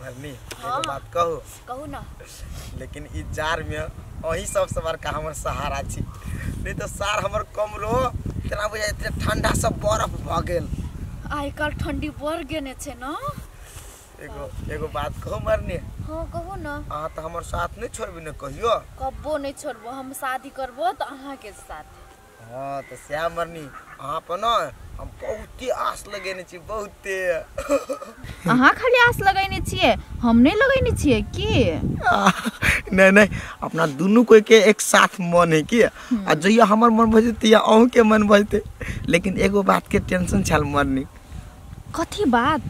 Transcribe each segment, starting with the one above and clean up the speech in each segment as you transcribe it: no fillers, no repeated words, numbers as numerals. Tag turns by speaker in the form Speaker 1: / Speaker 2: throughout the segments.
Speaker 1: मरनी एगो बात कहू।
Speaker 2: कहू ना।
Speaker 1: लेकिन ई जार में अही सबसे बड़का हमर सहारा छी, नहीं तो सार हमर कमरो तेना बुझाइ इतने ठंडा सब बर्फ भ गेल।
Speaker 2: आइ काल्हि ठंडी बढ़ गेने छै न।
Speaker 1: एगो एगो बात कहू मरनी?
Speaker 2: हाँ कहू ना।
Speaker 1: अहाँ तो हमर साथ नहीं छोड़बी न कहियो?
Speaker 2: कब्बो नहीं छोड़बो, हम शादी करबो तो अहाँ के साथ।
Speaker 1: हाँ तो सएह मरनी, अहाँ पर न हम बहुते आस लगेने छी, बहुते।
Speaker 2: अहाँ खाली आस लगेने छियै, हम नहीं लगेने छियै की?
Speaker 1: नहीं नहीं, अपना दुनू कोई के एक साथ मन है की, आ जहिया हमर मन भऽ जेतै या अहूँ के मन भऽ जेतै। लेकिन एगो बात के टेंशन छल मरनी।
Speaker 2: कथी बात?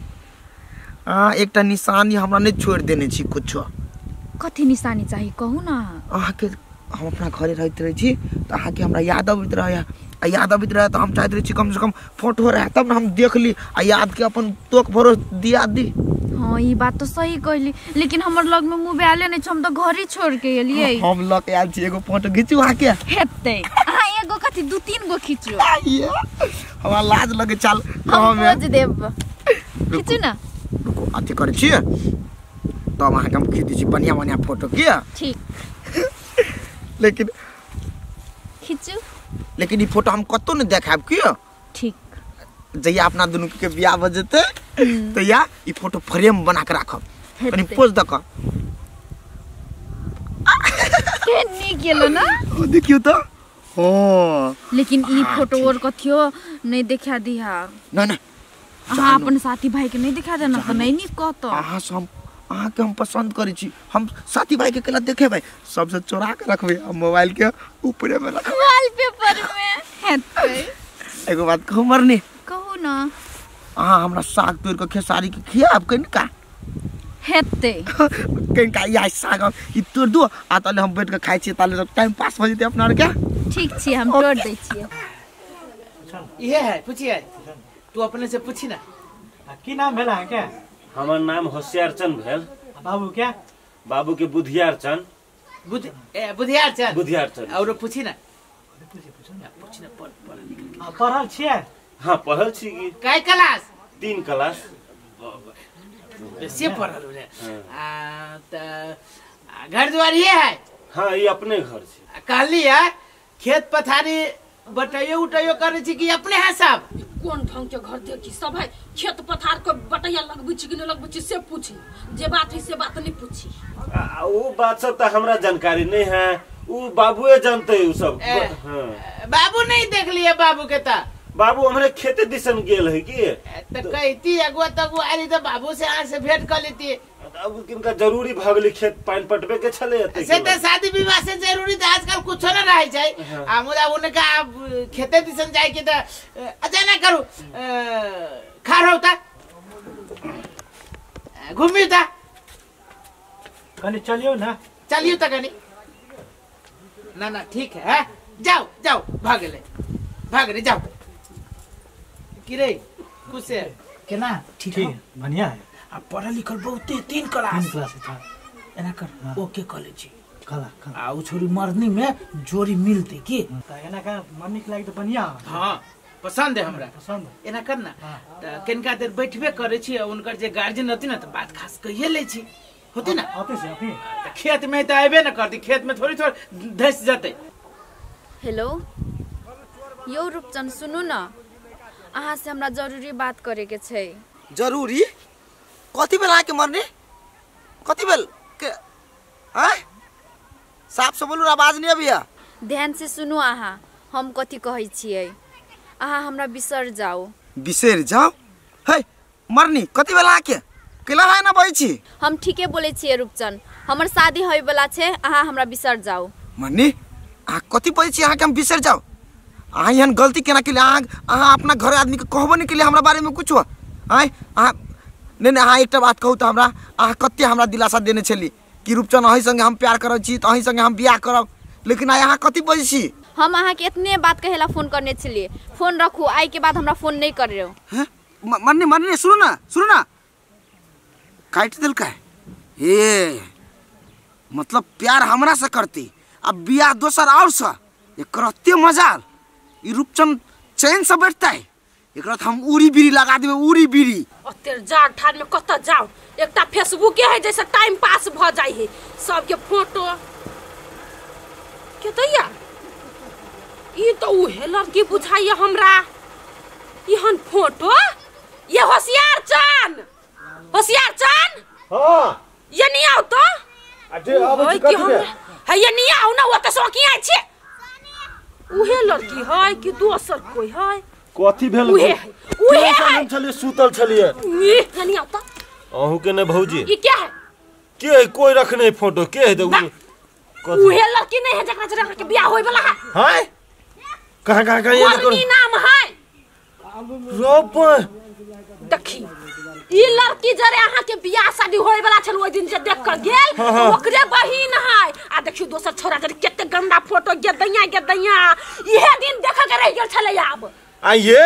Speaker 1: आ एकटा निशानी हमरा नहीं छोड़ देने छी कुछो।
Speaker 2: कथी निशानी चाही कहू ना?
Speaker 1: अहाँ के हम अपना घरे रहैत रहै छी तऽ अहाँके हमरा याद अबैत रहै, आ याद अबैत रहै तऽ हम चाहैत रहै छी कम से कम फोटो रहै तब ने हम देख ली आ याद के अपन तोक भरोस दिया दी।
Speaker 2: हाँ ई बात तो सही कहली, लेकिन हमर लग में मोबाइले नहीं छै, हम तो घरे छोड़ के एलियै।
Speaker 1: हम लऽ के आयल छी, एगो फोटो घिचू अहाँके?
Speaker 2: हेतै। अहाँ एगो कथी दू तीन गो खींचू।
Speaker 1: हमरा लाज लगे चल
Speaker 2: हम पोज देब, खींचू ना।
Speaker 1: रुको अथी करै छी तब अहाँके हम खींच दै छी बढ़िया बढ़िया फोटो की।
Speaker 2: ठीक।
Speaker 1: लेकिन
Speaker 2: खींचू,
Speaker 1: लेकिन ई फोटो हम कतौ नहीं देखाब की।
Speaker 2: ठीक।
Speaker 1: जहिया अपना दुनू के बियाह भ जेतै तहिया ई फोटो फ्रेम बना के राखब, कनी पोज दऽ कऽ।
Speaker 2: के नीक गेलो ना?
Speaker 1: ओ देखियौ तऽ। हाँ
Speaker 2: लेकिन ई फोटो और कथियो नहीं देखा दिहा।
Speaker 1: नहीं नहीं,
Speaker 2: अहाँ अपन साथी भाई के नहीं दिखा देना तऽ नहीं नीक कहतो।
Speaker 1: अहाँ से हम अहाँ के हम पसंद करै छी, हम साथी भाई के केला देखेबै, सबसे चोरा के रखबै आ मोबाइल के ऊपरे में रखबै,
Speaker 2: वॉलपेपर में हेतै।
Speaker 1: एगो बात कहू मरनी?
Speaker 2: कहू ना।
Speaker 1: अहाँ हमरा साग तोड़ के खेसारी के खियाब कनिका?
Speaker 2: हेतै।
Speaker 1: कनिका ई साग ई तोड़ दू आ ताले हम बैठ के खाइ छियै, ताले टाइम पास भऽ जेतै अपना आर के।
Speaker 2: ठीक छी, हम तोड़ दै छियै।
Speaker 3: इहे है पूछिए, तू अपने से पूछी ना।
Speaker 4: की नाम भेल अहाँके?
Speaker 5: हमर नाम होशियारचंद भेल।
Speaker 4: बाबू के?
Speaker 5: बाबू के बुधियारचंद।
Speaker 3: बुधियारचंद।
Speaker 5: बुधियारचंद।
Speaker 3: और पूछी ना। पूछी ना, पढ़ पढ़ लिख।
Speaker 4: पढ़ल छियै?
Speaker 5: हाँ पढ़ल छी। की
Speaker 3: कै क्लास?
Speaker 5: 3 क्लास।
Speaker 3: बेसी पढ़ल हो। आ त घर द्वार ये है?
Speaker 5: हाँ ये अपने घर छै।
Speaker 3: कहली है खेत पथारी बटैयो उटैयो करै छी कि अपने है सब?
Speaker 6: कोन ढंग के घर देखी सब है, खेत पथार के बटैया लगबै छी कि नहीं लगबै छी से पूछी, जे बात है से बात नहीं पूछी।
Speaker 5: ओ बात सब तो हमरा जानकारी नहीं है, उ बाबूए जानते उ सब। हाँ।
Speaker 3: बाबू नहीं देख लिए बाबू के ता?
Speaker 5: बाबू हमरे खेते दिसन गेल है की
Speaker 3: त कहती अगुआ तगुआ आली त बाबू से अहाँ से भेंट कर लेती।
Speaker 5: अब किनका जरूरी भगली खेत पानी पटबे के छले एते
Speaker 3: से त शादी विवाह से जरूरी त आजकल कुछो न रहे छै। आ मुदा उनका अब खेते दिसन जाय के त अच्छा ना करू खार होता घूमी ता
Speaker 4: कनी चलियो ना।
Speaker 3: चलियो त कनी ना ना ठीक है, जाओ जाओ भाग ले भाग रे जाओ। की रे कुछ
Speaker 7: केना ठीक है
Speaker 4: बढ़िया है।
Speaker 7: आ पढ़ल लिखल बहुते 3 क्लास था एना कर ओके कॉलेज छी
Speaker 4: कला कला
Speaker 7: आ उ छोरी मरनी में जोड़ी मिलते की
Speaker 4: त एना का मरनी के लागी त बढ़िया।
Speaker 3: हां पसंद है हमरा
Speaker 4: पसंद।
Speaker 3: एना कर ना त कनका देर बैठबे करे छी उनकर जे गार्जियन होती ना त बात खास कहिए ले छी होती ना
Speaker 4: आते से अभी
Speaker 3: त खेत में त आबे ना करती खेत में थोड़ी थोड़ी धस जाते।
Speaker 2: हेलो यो रूपचंद सुनू ना, अहाँ से हमरा जरूरी बात करे के छै।
Speaker 1: जरूरी कथी बेल अहाँके मरनी? कथी बेल के आँय साफ से बोलू, आवाज नहीं अबैया।
Speaker 2: ध्यान से सुनू अहाँ, हम कथी कहै छियै। अहाँ हमरा बिसर जाओ।
Speaker 1: बिसर जाओ? हे मरनी कथी बेल अहाँके केला है ना बजै छी?
Speaker 2: हम ठीके बोलै छियै रूपचंद, हमर शादी होय वाला छै, अहाँ हमरा बिसर जाओ।
Speaker 1: मरनी अहाँ कथी बजै छी? अहाँके हम बिसर जाओ? अहाँ एहन गलती केना केलियै? अहाँ अपना घर आदमीके कहबो नहि केलियै हमरा बारेमे कुछो? आँय अहाँ नहीं नहीं, अहाँ एकटा बात कहू तऽ हमरा अहाँ कते हमरा दिलासा देने छली कि रूपचंद अहीं संगे हम प्यार करब छी तऽ अहीं संगे हम बियाह करब, लेकिन आइ अहाँ कथी बजै छी?
Speaker 2: हम अहाँके एतने बात कहेला फोन करने छलियै। फोन रखू, आइ के बाद हमरा फोन नहीं कर रहे हो।
Speaker 1: मरनी मरनी सुनू ना सुनू ना, काटि देलकै। हे मतलब प्यार हमरा से करती आ बियाह दोसर और से, एकर एते मजाल। ई रूपचंद चैन से बैठतै? एकरा त हम उड़ी बीड़ी लगा देबै उड़ी बीड़ी।
Speaker 6: ओते जाड़ ठाड़ में कत जाओ, एकटा फेसबुके है जैसे टाइम पास भ जाय है सबके फोटो के दैया। ई तो उहे लड़की बुझाइए हमरा इहन फोटो। ये होशियार चान, होशियार चान।
Speaker 5: हां
Speaker 6: ये नहीं आओ तो
Speaker 5: अरे आबै छी कथि बे
Speaker 6: है ये नहीं आओ ना ओते शौकिया छी। उहे लड़की है कि दोसर कोई है?
Speaker 5: कथि भेल?
Speaker 6: उहे है, उहे है।
Speaker 5: हम छलिए सुतल छलिए।
Speaker 6: ये नहीं आओ तो
Speaker 5: अहू के ने भौजी
Speaker 6: ई क्या है?
Speaker 5: के है? कोई रखने फोटो के है? देखू
Speaker 6: उहे लड़की नहीं है जकरा जकरा के बियाह होय वाला है।
Speaker 5: हां कहां कहां कहां ये
Speaker 6: करो नाम है
Speaker 5: रोप
Speaker 6: देखी ई लड़की जरे अहाँ के बियाह शादी होय वाला छल ओइ दिन जे देख कर गेल ओकरे बहिन है। आ देखियो दोसर छोरा जरे कते गंदा फोटो गे दैया गे दैया इहे दिन देख के रह गेल छलै। आब
Speaker 5: आ ये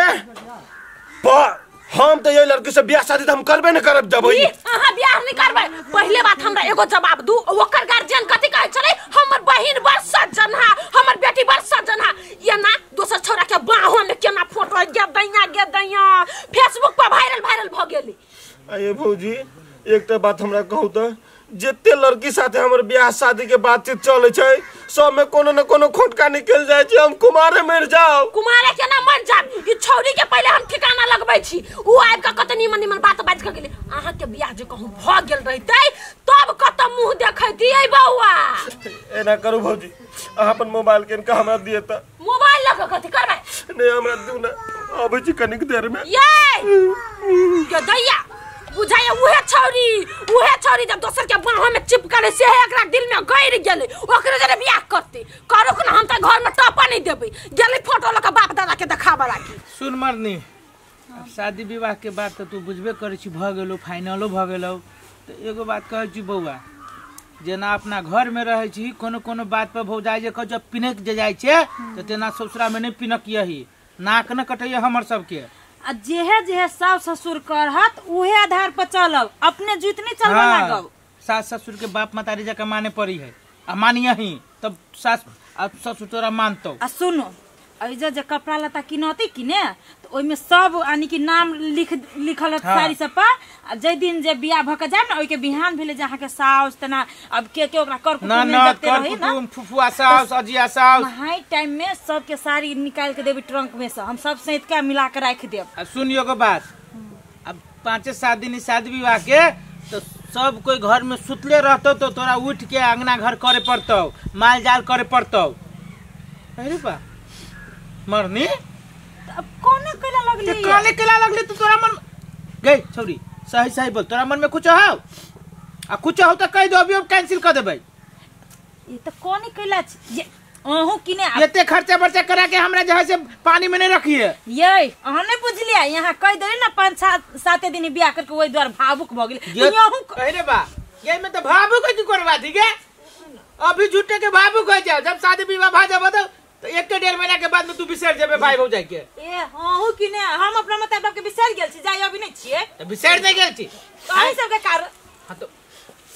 Speaker 5: हम तो ये लड़की से बियाह शादी हम करबे न करब। जब
Speaker 6: ई अहाँ बियाह नहीं करबै पहले बात हमरा एगो जवाब दू, ओकर गार्जियन कथि कहै छलै? हमर बहिन बड़ सज्जन है, हमर बेटी बड़ सज्जन है। ये ना दोसर छोरा के बाहों में केना फोटो गे दैया गे दैया फेसबुक पर वायरल वायरल भ गेलै।
Speaker 5: आये भौजी एकटा बात हमरा कहू त जते लड़की साथे हमर बियाह शादी के बातचीत चले छै सब में कोनो न कोनो खोटका निकल जाय छै, हम कुमारे मर जाओ।
Speaker 6: कुमारे केना मर जाब? ई छौरी के पहले हम ठिकाना लगबै छी। उ आबि के कत निमन निमन बात बाज के गेलै। अहाँ के बियाह जे कहूं भ गेल रहितै तब कत मुंह देखैतियै बौआ।
Speaker 5: एना करू भौजी अहाँ अपन मोबाइल के इनका हमरा दिए त।
Speaker 6: मोबाइल लऽ के कथि करबै?
Speaker 5: नहीं हमरा दू ना आबै छी कनिक देर में।
Speaker 6: ये के दैया बुझाइए उहे छौरी जब दोसर के बाहों में चिपकले से एकरा दिल में गैर गेलै ओकरे जरे बियाह करते करू न हम त घर में टपा नहीं देबै। गेलै फोटो लऽ के बाप दादा के देखाबऽ लागी।
Speaker 3: सुन मरनी अब शादी विवाह के बात त तू बुझबे करै छी भ गेलो फाइनलो भ गेलो त एगो बात कहै छी बौआ जेना अपना घर में रहै छी कोनो कोनो बात पर भौजाइ जे कह जब पिनक जे जाइ छै त तेना ससुरा में नहीं पिनक यही नाक न कटैया हमर सबके।
Speaker 8: आ जेहे जेहे सास ससुर करहत उहे आधार पर चलब, अपने जुत नहीं चलबे लागब।
Speaker 3: सास ससुर के बाप मतारी जका माने पड़ी है आ मानिया ही तब सास आ ससुर तोरा मानतो।
Speaker 8: आ सुनो एजा जे कपड़ा लत्ता किनती किने तो ओइ में सब यानी कि नाम लिखल साड़ी सब पर। आ जे दिन जे बियाह भ के जाब न ओइ के बिहान भेले जे अहाँ के सास तना अब के के ओकरा कर कुटुम में जते रही ना
Speaker 3: फुफुआ सास अजिया सास
Speaker 8: हाई टाइम में सब के साड़ी निकाल के देबी ट्रंक में से हम सब सैत के मिला के राख देब।
Speaker 3: आ सुनियो के बात अब 5-7 दिन शादी विवाह के तो सब कोई घर में सुतले रहतो तो तोरा उठ के अंगना घर करे पड़तो माल जाल करे पड़तो। अरे बा मरनी
Speaker 8: अब कोने केला लगली?
Speaker 3: ते कोने केला लगली तू तोरा मन गई छोरी सही सही बोल तोरा मन में कुछ हो आ कुछ हो त कह दो अभी हम कैंसिल कर देबै।
Speaker 8: ई त कोने केला ये अहू किने
Speaker 3: एते खर्चा बर्चा करा के हमरा जे है से पानी में नहीं रखिए।
Speaker 8: ये अहाँ नहीं बुझलिया यहाँ कह देले ना 5-7 दिन बियाह करके ओइ द्वार भावुक भ गेल। अहू
Speaker 3: अरे बा ये में त भावुक की करवा दी गे अभी झूठे के भावुक हो जाओ जब शादी विवाह भ जाबो तो 1-1.5 महीना के बाद में तू बिसर जेबे भाई भौजाई के।
Speaker 8: ए हूं कि ने हम अपना माता बाप के बिसर गेल छी जाय अभी नहीं छिए
Speaker 3: त बिसर नहीं गेल छी
Speaker 8: तो अहीं सब के कारण।
Speaker 3: हां तो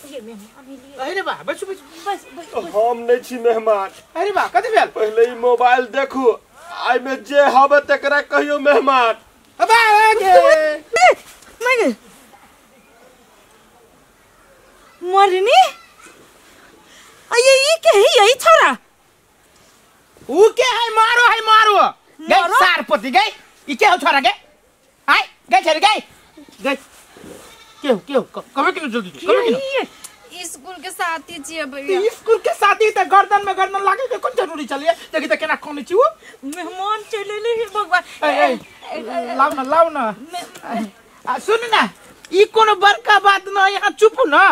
Speaker 8: ये मेहमान लिए
Speaker 3: अरे बा बस बस
Speaker 8: बस
Speaker 5: हम नहीं छी मेहमान।
Speaker 3: अरे बा कथि भेल?
Speaker 5: पहले ई मोबाइल देखू आई में जे हवे तकरा कहियो मेहमान।
Speaker 3: अबे गे
Speaker 8: मैं मरनी अये ई के ही यही छोरा
Speaker 3: ऊ के है मारो गई सार पति गई ई के हो छोरा गे आय गई छोरी गई गई के हो कबे के जल्दी कबे के
Speaker 2: स्कूल के साथी छिए भैया।
Speaker 3: स्कूल के साथी त गर्दन में गर्दन लागे के कोन जरूरी चलिए देखि त केना कोन छी ऊ
Speaker 8: मेहमान चले ले हे भगवान।
Speaker 3: ए लाव ना लाव ना आ सुन ना ई कोनो बड़का बात न यहाँ चुप ना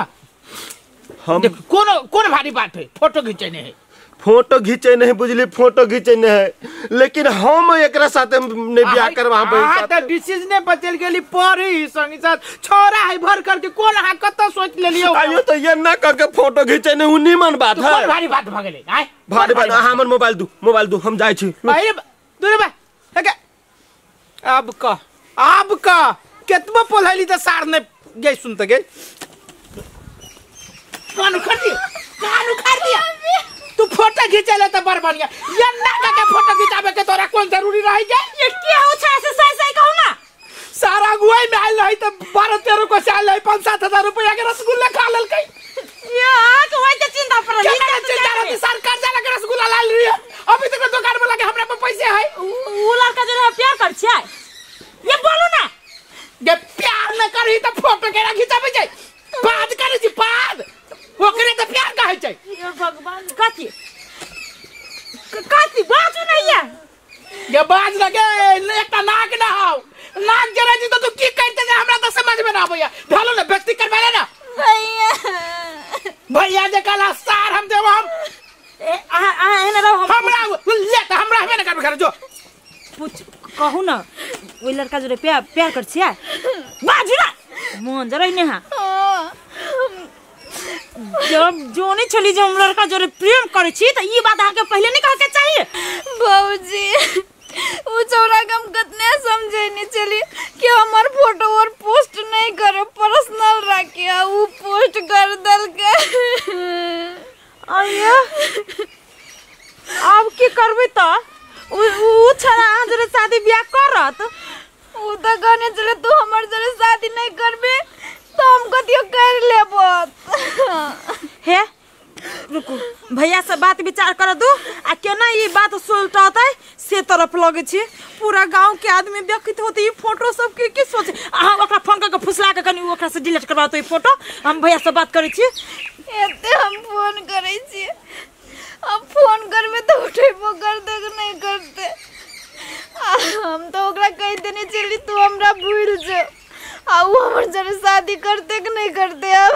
Speaker 3: हम देख कोनो कोन भारी बात है फोटो खींचने है
Speaker 5: फोटो घीचे नहीं बुझली फोटो घीचे नहीं है लेकिन हम एकरा साथे नहीं बियाह करबा।
Speaker 3: हां त डिसीजन बदल गेली परी संगी साथ छोरा है भर करके कोन हां कत सोच लेलियो
Speaker 5: आयो तो ये ना करके फोटो घीचे नहीं उ निमन बात है।
Speaker 3: कोन भारी बात भ गेलै आय
Speaker 5: भारी बात। हमर मोबाइल दू हम जाय छी।
Speaker 3: अरे दूर बा अब का केतबो पोलैली त सार ने गई सुन त गेल कान उखाड़ दिया तू फोटो खींचे ले त बड़ बढ़िया ये ना के फोटो खिंचावे के तोरा कोन जरूरी रही जाए।
Speaker 8: ये के हो छै से सही सही कहू ना।
Speaker 3: सारा अगुवाई में आयल रही त 12 13 को से आयल रही 5-7 हजार रुपया के रसगुल्ला खा लेलकै।
Speaker 8: ये अहाँ के वही त चिंता पड़ल।
Speaker 3: केना चिंता रहती सर कर्जा लगे रसगुल्ला लाल रही अभी तक दुकान वाला के हमरा पर पैसे है।
Speaker 8: उ लड़का जो प्यार कर छियै ये बोलू ना
Speaker 3: जे प्यार न करही त फोटो केना खिचाबै छै बात करै छी बात ओकरे त प्यार कहै छै।
Speaker 8: हे भगवान कथी कथी बाजू नहीं है
Speaker 3: ये बाज लगे एकटा नाक ना हाव नाक जरा जी तो तू की करते जे हमरा त समझ में ना आबैया ढालो ना व्यक्ति करवा ले ना
Speaker 8: भैया
Speaker 3: भैया जे कहला सार हम देब हम
Speaker 8: ए अहाँ अहाँ एने रहो
Speaker 3: हमरा ले त हमरा हमे ना करबे कर जो
Speaker 8: पूछ कहू ना ओइ लड़का जोरे प्यार प्यार कर छियै बाजू ना मन जरै ने हां जब जोने छली जे हम लड़का जोरे प्रेम करै छी त ई बात अहाँ के पहिले नहीं कह के चाहिए।
Speaker 2: भौजी उ छौड़ा के हम कतने समझेने छली कि हमर फोटो और पोस्ट नहीं करो पर्सनल राखी आ उ पोस्ट कर देलकै।
Speaker 8: आया अब की करबै त उ छौड़ा अहाँ जोरे शादी ब्याह करत।
Speaker 2: उ त कहने छलै तू हमर जोरे शादी नहीं करबे तो हम कतियो कर लेबो।
Speaker 8: हे रुकू भैया से बात विचार कर दू आ केना ई बात सुलटतै से तरफ लगे छी। पूरा गांव के आदमी देखित होते ई फोटो सब के की सोचे। अहाँ ओकरा फोन कर के फुसला के कनी ओकरा से डिलीट करवा तो ई फोटो हम भैया से बात करै छी।
Speaker 2: एते हम फोन करै छी अब फोन करबे त उठेबो करते कि नहीं करते। हम तो ओकरा कहि देने छली तू हमरा भूल जो आ उ हमर जरे शादी करते कि नहीं करते अब।